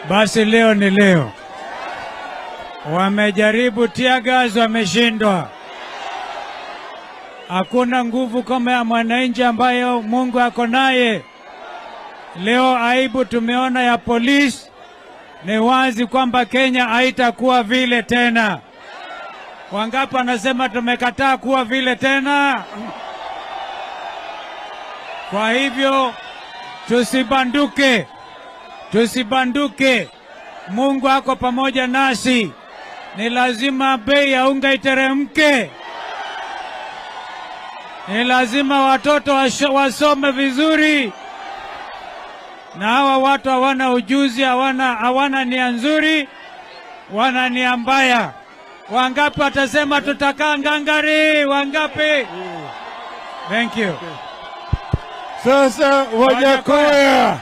Basi leo ni leo. Wamejaribu tear gas, wameshindwa. Hakuna nguvu kama ya mwananchi ambayo Mungu ako naye. Leo aibu tumeona ya polisi, ni wazi kwamba Kenya haitakuwa vile tena. Wangapi wanasema tumekataa kuwa vile tena? Kwa hivyo tusibanduke, tusibanduke. Mungu ako pamoja nasi. Ni lazima bei ya unga iteremke. Ni lazima watoto wasome vizuri, na hawa watu hawana ujuzi, hawana nia nzuri, wana nia mbaya. Wangapi watasema tutakaa ngangari? Wangapi? Thank you. Sasa Wajackoyah,